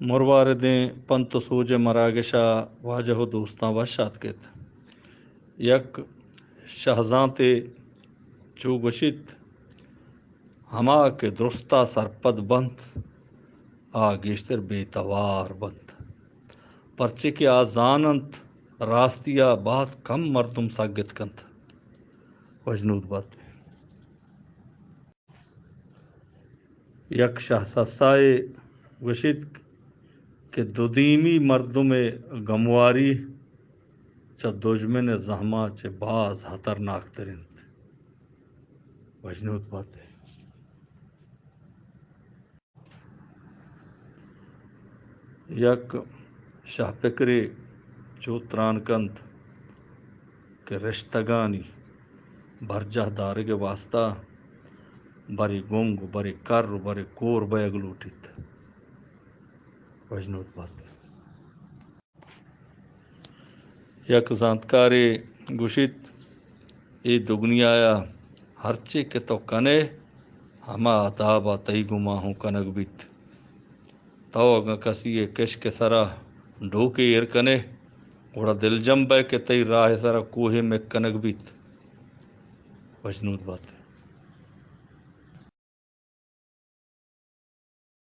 مرواردیں پنت و سوج ءِ مراگش ءَ واجہ و دوستاں وش آتک ات۔ یک شہزانتے چو گوشیت، ہما کہ درستا سرپد بنت، آ گیشتر بے توار بنت، پرچے کہ آ زاننت راستی ءَ باز کم مردم سگت کنت۔ وشنود بات۔ یک شہسسائے گوشیت کہ دودیمی مردم ءِ گمواری چہ دژمن ءِ زہماں چہ باز ہترناک تر انت۔ وشنود بات۔ یک شہپکرے چو تران کنت کہ رشتگانی برجاہ دارگ ءِ واستا برے گنگ و برے کر و برے کور بئیگ لوٹیت۔ وشنود بات۔ یک زانتکارے گوشیت، اے دگنیا ءَ ہرچے کہ تو کن ئے، ہما داب ءَ تئی گوما ہوں کنگ بیت۔ تو اگاں کسی ءِ کشک ءِ سرا ڈوکے ایر کن ئے، گڑا دلجم بئے کہ تئی راہ ءِ سرا کوہے مک کنگ بیت۔ وشنود بات۔